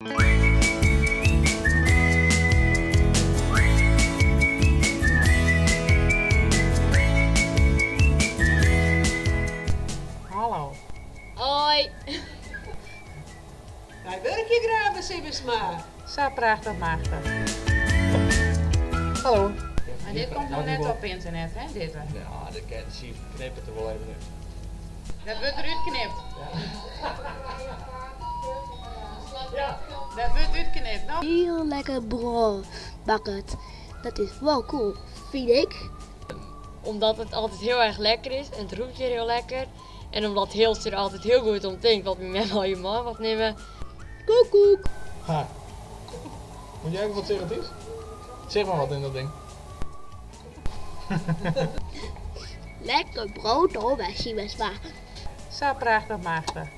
Hallo. Hoi. Wy wurkje graach by Sybesma. Sa prachtich machtich. Hallo. Mar dit komt no net op ynternet, hè, dit? Ja, dit kin, Siep knipt it der wol even út. Dat wurdt derút knipt. Dat wurdt útknipt, no. Hiel lekker broad bakket. Dat is wol cool, fyn ik. Omdat it altyd hiel erg lekker is en it rûkt hjir hiel lekker. En omdat Hiltsje der altyd hiel goed om tinkt wat myn mem allegear mei moat nimme. Koekoek. Ha. Moet jij ook wat zeggen, Ties? Zeg maar wat in dat ding. Lekker brood hoor, bij Sybesma. Sa prachtich machtich.